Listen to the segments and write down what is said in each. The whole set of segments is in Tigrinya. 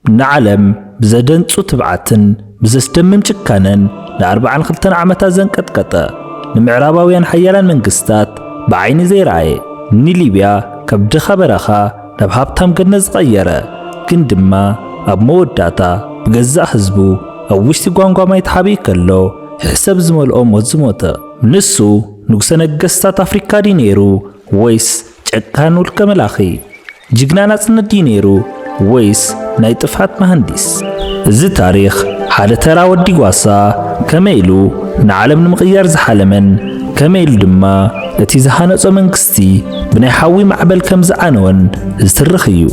ንዓለም ብዘደንጹ ትብዓትን ብዘስደምም ጭካነን ንኣርብዓን ክልተን ዓመታት ዘንቀጥቀጠ፣ ንምዕራባውያን ሓያላን መንግስታት ብዓይኒ ዘይረኣየ፣ ንሊብያ ካብ ድኻ በረኻ ናብ ሃብታም ገነት ዝቐየረ፣ ግን ድማ ኣብ መወዳእታ ብገዛእ ህዝቡ ኣብ ውሽጢ ጓንጓ ማይ ተሓቢኡ ከሎ ሕሰብ ዝመልኦ ሞት ዝሞተ። ንሱ ንጉሰ ነገስታት ኣፍሪካ ድዩ ነይሩ ወይስ ጨካን ውልቀ መላኺ? ጅግና ናጽነት ድዩ ነይሩ ወይስ ናይ ጥፍኣት መሃንዲስ? እዚ ታሪኽ ሓደ ተራ ወዲ ጓሳ ከመይ ኢሉ ንዓለም ንምቕያር ዝሓለመን ከመይ ኢሉ ድማ እቲ ዝሃነጾ መንግስቲ ብናይ ሓዊ ማዕበል ከም ዝዓነወን ዝትርኽ እዩ።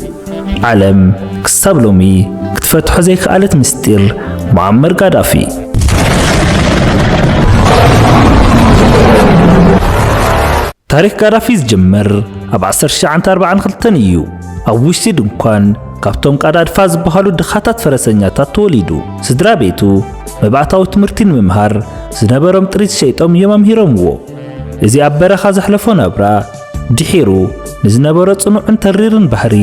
ዓለም ክሳብ ሎሚ ክትፈትሖ ዘይከኣለት ምስጢር ሙዓመር ጋዳፊ። ታሪኽ ጋዳፊ ዝጅምር ኣብ ዓሰርተ ትሽዓተ ኣርባዓን ክልተን እዩ። ኣብ ውሽጢ ድንኳን ካብቶም ቃዳድፋ ዝበሃሉ ድኻታት ፈረሰኛታት ተወሊዱ። ስድራ ቤቱ መባእታዊ ትምህርቲ ንምምሃር ዝነበሮም ጥሪት ሸይጦም እዮም ኣምሂሮምዎ። እዚ ኣብ በረኻ ዘሕለፎ ናብራ ድሒሩ ንዝነበሮ ጽኑዕን ተሪርን ባህሪ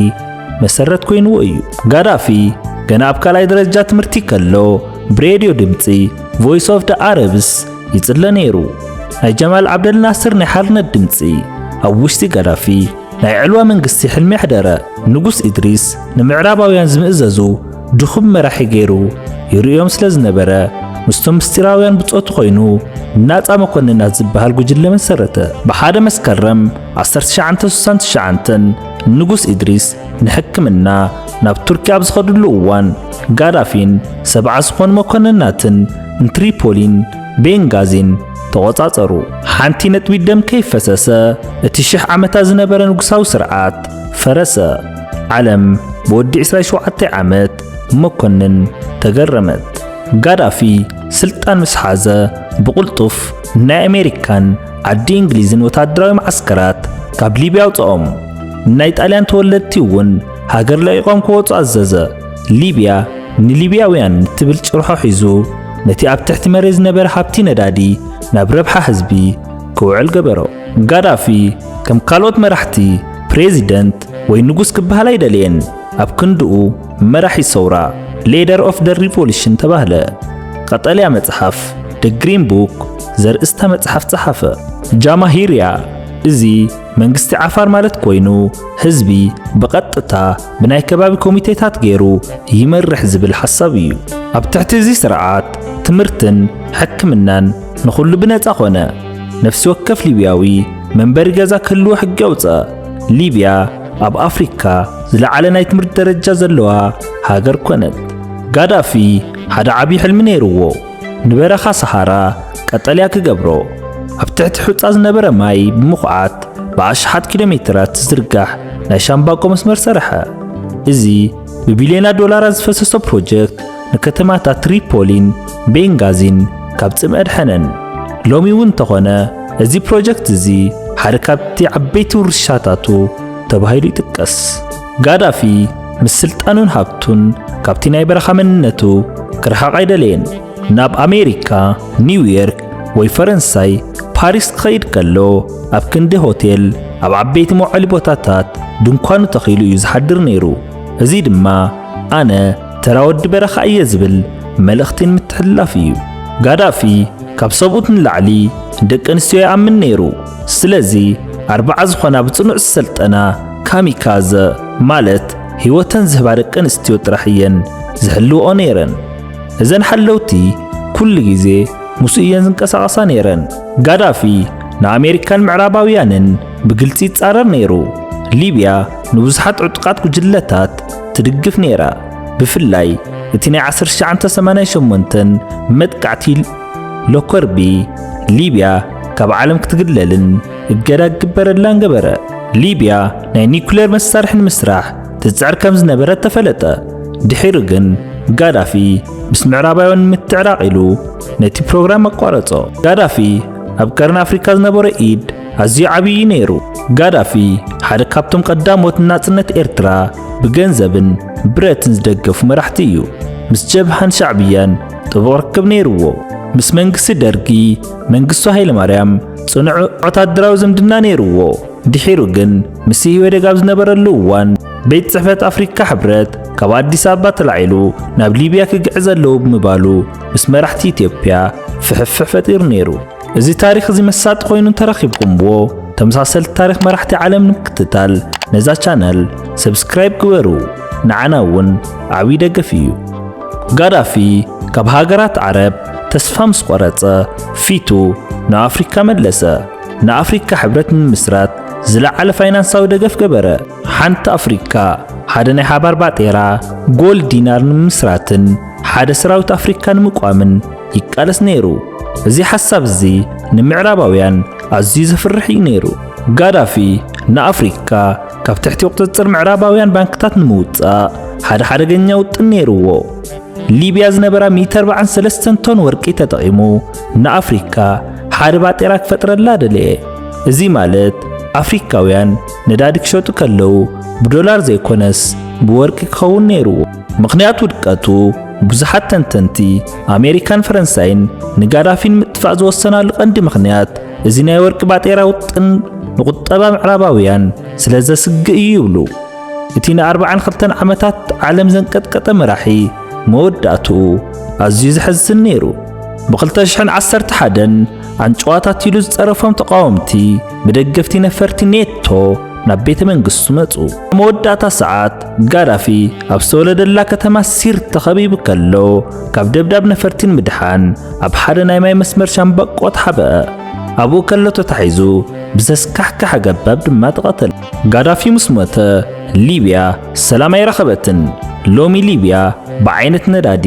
መሰረት ኮይንዎ እዩ። ጋዳፊ ገና ኣብ ካልኣይ ደረጃ ትምህርቲ ከሎ ብሬድዮ ድምጺ ቮይስ ኦፍ ደ ኣረብስ ይጽለ ነይሩ። ናይ ጀማል ዓብደል ናስር ናይ ሓርነት ድምጺ ኣብ ውሽጢ ጋዳፊ ናይ ዕልዋ መንግስቲ ሕልሚ ኣሕደረ። ንጉስ ኢድሪስ ንምዕራባውያን ዝምእዘዙ ድኹም መራሒ ገይሩ ይርእዮም ስለ ዝነበረ፣ ምስቶም ምስጢራውያን ብጾቱ ኮይኑ ናጻ መኮንናት ዝበሃል ጉጅለ መሰረተ። ብሓደ መስከረም ዓሰርተ ትሽዓተ ስሳን ትሽዓተን ንጉስ ኢድሪስ ንሕክምና ናብ ቱርኪ ኣብ ዝኸድሉ እዋን፣ ጋዳፊን ሰብዓ ዝኾኑ መኮንናትን ንትሪፖሊን ቤንጋዚን ተቖጻጸሩ። ሓንቲ ነጥቢ ደም ከይፈሰሰ፣ እቲ ሽሕ ዓመታት ዝነበረ ንጉሳዊ ስርዓት ፈረሰ። ዓለም ብወዲ ዕስራ ሸውዓተ ዓመት መኮንን ተገረመት። ጋዳፊ ስልጣን ምስ ሓዘ፣ ብቕልጡፍ ናይ ኣሜሪካን ዓዲ እንግሊዝን ወታደራዊ መዓስከራት ካብ ሊብያ ኣውጽኦም። ናይ ጣልያን ተወለድቲ እውን ሃገር ለቒቖም ክወጹ ኣዘዘ። ሊብያ ንሊብያውያን እትብል ጭርሖ ሒዙ፣ ነቲ ኣብ ትሕቲ መሬት ዝነበረ ሃብቲ ነዳዲ ናብ ረብሓ ህዝቢ ክውዕል ገበሮ። ጋዳፊ ከም ካልኦት መራሕቲ ፕሬዚደንት ወይ ንጉስ ክበሃል ኣይደለየን። ኣብ ክንድኡ መራሒ ሰውራ፣ ሌደር ኦፍ ደ ሪቮሉሽን፣ ተባህለ። ቀጠልያ መጽሓፍ፣ ደ ግሪን ቡክ፣ ዘርእስታ መጽሓፍ ጸሓፈ። ጃማሂርያ፣ እዚ መንግስቲ ዓፋር ማለት ኮይኑ፣ ህዝቢ ብቐጥታ ብናይ ከባቢ ኮሚቴታት ገይሩ ይመርሕ ዝብል ሓሳብ እዩ። ኣብ ትሕቲ እዚ ስርዓት ትምህርትን ሕክምናን ንኹሉ ብነጻ ኾነ። ነፍሲ ወከፍ ሊብያዊ መንበሪ ገዛ ክህልዎ ሕጊ ኣውጸ። ሊብያ ኣብ ኣፍሪካ ዝለዓለ ናይ ትምህርቲ ደረጃ ዘለዋ ሃገር ኮነት። ጋዳፊ ሓደ ዓብዪ ሕልሚ ነይርዎ። ንበረኻ ሰሃራ ቀጠልያ ክገብሮ፣ ኣብ ትሕቲ ሑጻ ዝነበረ ማይ ብምኹዓት ብኣሽሓት ኪሎ ሜትራት ዝዝርጋሕ ናይ ሻምባቆ መስመር ሰርሐ። እዚ ብቢልዮናት ዶላራት ዝፈሰሶ ፕሮጀክት ንከተማታት ትሪፖሊን ቤንጋዚን ካብ ጽምኢ ኣድሐነን። ሎሚ እውን እንተኾነ፣ እዚ ፕሮጀክት እዚ ሓደ ካብቲ ዓበይቲ ውርሻታቱ ተባሂሉ ይጥቀስ። ጋዳፊ ምስ ስልጣኑን ሃብቱን ካብቲ ናይ በረኻ መንነቱ ክርሕቕ ኣይደለየን። ናብ ኣሜሪካ፣ ኒውዮርክ ወይ ፈረንሳይ፣ ፓሪስ ክኸይድ ከሎ፣ ኣብ ክንዲ ሆቴል፣ ኣብ ዓበይቲ መውዓሊ ቦታታት ድንኳኑ ተኺሉ እዩ ዝሓድር ነይሩ። እዚ ድማ፣ ኣነ ተራ ወዲ በረኻ እየ ዝብል መልእኽቲ ንምትሕልላፍ እዩ። ጋዳፊ ካብ ሰብኡት ንላዕሊ ንደቂ ኣንስትዮ ይኣምን ነይሩ። ስለዚ፣ ኣርብዓ ዝኾና ብጽኑዕ ዝሰልጠና ካሚካዘ፣ ማለት ህይወተን ዝህባ ደቂ ኣንስትዮ ጥራሕ እየን ዝሕልውኦ ነይረን። እዘን ሓለውቲ ኩሉ ግዜ ምስኡ እየን ዝንቀሳቐሳ ነይረን። ጋዳፊ ንኣሜሪካን ምዕራባውያንን ብግልጺ ይጻረር ነይሩ። ሊብያ ንብዙሓት ዕጡቓት ጉጅለታት ትድግፍ ነይራ። ብፍላይ እቲ ናይ ዓሰርተ ትሽዓተ ሰማንያን ሸሞንተን መጥቃዕቲ ሎኮርቢ፣ ሊብያ ካብ ዓለም ክትግለልን እገዳ ክግበረላን ገበረ። ሊብያ ናይ ኒኩሌር መሳርሒ ንምስራሕ ትጽዕር ከም ዝነበረት ተፈለጠ። ድሒሩ ግን ጋዳፊ ምስ ምዕራባውያን ንምትዕራቕ ኢሉ ነቲ ፕሮግራም ኣቋረጾ። ጋዳፊ ኣብ ቀርኒ ኣፍሪካ ዝነበሮ ኢድ ኣዝዩ ዓብዪ ነይሩ። ጋዳፊ ሓደ ካብቶም ቀዳሞት ንናጽነት ኤርትራ ብገንዘብን ብረትን ዝደገፉ መራሕቲ እዩ። ምስ ጀብሃን ሻዕብያን ጥቡቕ ርክብ ነይርዎ። ምስ መንግስቲ ደርጊ መንግስቱ ሃይለማርያም ጽኑዕ ወታደራዊ ዝምድና ነይርዎ። ድሒሩ ግን ምስ ኢህወዴግ ኣብ ዝነበረሉ እዋን ቤት ጽሕፈት ኣፍሪካ ሕብረት ካብ ኣዲስ ኣበባ ተላዒሉ ናብ ሊብያ ክግዕዝ ኣለዎ ብምባሉ ምስ መራሕቲ ኢትዮጵያ ፍሕፍሕ ፈጢሩ ነይሩ። እዚ ታሪኽ እዚ መሳጢ ኮይኑ እንተረኺብኩምዎ፣ ተመሳሰልቲ ታሪኽ መራሕቲ ዓለም ንምክትታል ነዛ ቻነል ሰብስክራይብ ግበሩ። ንዓና እውን ዓብዪ ደገፍ እዩ። ጋዳፊ ካብ ሃገራት ዓረብ ተስፋ ምስ ቆረጸ፣ ፊቱ ንኣፍሪካ መለሰ። ንኣፍሪካ ሕብረት ንምምስራት ዝለዓለ ፋይናንሳዊ ደገፍ ገበረ። ሓንቲ ኣፍሪካ፣ ሓደ ናይ ሓባር ባጤራ፣ ጎልድ ዲናር ንምምስራትን ሓደ ሰራዊት ኣፍሪካ ንምቋምን ይቃለስ ነይሩ። እዚ ሓሳብ እዚ ንምዕራባውያን ኣዝዩ ዘፍርሕ እዩ ነይሩ። ጋዳፊ ንኣፍሪካ ካብ ትሕቲ ቁጽጽር ምዕራባውያን ባንክታት ንምውጻእ ሓደ ሓደገኛ ውጥን ነይርዎ። ሊብያ ዝነበራ ሚእቲ ኣርባዓን ሰለስተን ቶን ወርቂ ተጠቒሙ ንኣፍሪካ ሓደ ባጤራ ክፈጥረላ ደለየ። እዚ ማለት ኣፍሪካውያን ነዳዲ ክሸጡ ከለዉ ብዶላር ዘይኮነስ ብወርቂ ክኸውን ነይርዎ። ምኽንያት ውድቀቱ ብዙሓት ተንተንቲ ኣሜሪካን ፈረንሳይን ንጋዳፊ ንምጥፋእ ዝወሰናሉ ቀንዲ ምኽንያት እዚ ናይ ወርቂ ባጤራ ውጥን ንቁጠባ ምዕራባውያን ስለ ዘስግእ እዩ ይብሉ። እቲ ንኣርባዓን ክልተን ዓመታት ዓለም ዘንቀጥቀጠ መራሒ መወዳእትኡ ኣዝዩ ዘሕዝን ነይሩ። ብ ክልተ ሽሕን ዓሰርተ ሓደን ኣንጭዋታት ኢሉ ዝጸረፎም ተቓወምቲ ብደገፍቲ ነፈርቲ ኔቶ ናብ ቤተ መንግስቱ መጹ። ኣብ መወዳእታ ሰዓት ጋዳፊ ኣብ ዝተወለደላ ከተማ ሲርት ተኸቢቡ ከሎ፣ ካብ ደብዳብ ነፈርቲ ንምድሓን ኣብ ሓደ ናይ ማይ መስመር ሻምበቆ ተሓብአ። ኣብኡ ከሎ ተታሒዙ ብዘስካሕክሕ ኣገባብ ድማ ተቐተለ። ጋዳፊ ምስ ሞተ ሊብያ ሰላም ኣይረኸበትን። ሎሚ ሊብያ ብዓይነት ነዳዲ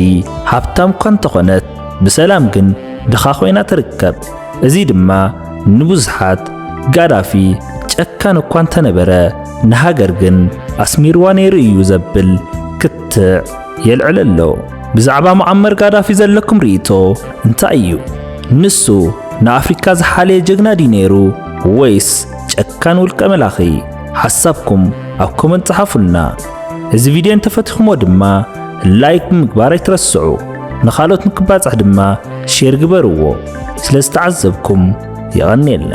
ሃብታም እኳ እንተኾነት፣ ብሰላም ግን ድኻ ኮይና ትርከብ። እዚ ድማ ንብዙሓት ጋዳፊ ጨካን እኳ እንተነበረ፣ ንሃገር ግን ኣስሚርዋ ነይሩ እዩ ዘብል ክትዕ የልዕል ኣሎ። ብዛዕባ ሙዓመር ጋዳፊ ዘለኩም ርእይቶ እንታይ እዩ? ንሱ ንኣፍሪካ ዝሓለየ ጀግና ድዩ ነይሩ ወይስ ጨካን ውልቀ መላኺ? ሓሳብኩም ኣብ ኮመንት ጸሓፉልና። እዚ ቪድዮ እንተፈቲኹሞ ድማ ላይክ ብምግባር ኣይትረስዑ። ንኻልኦት ንክባጻሕ ድማ ሼር ግበርዎ። ስለ ዝተዓዘብኩም የቐንየልና።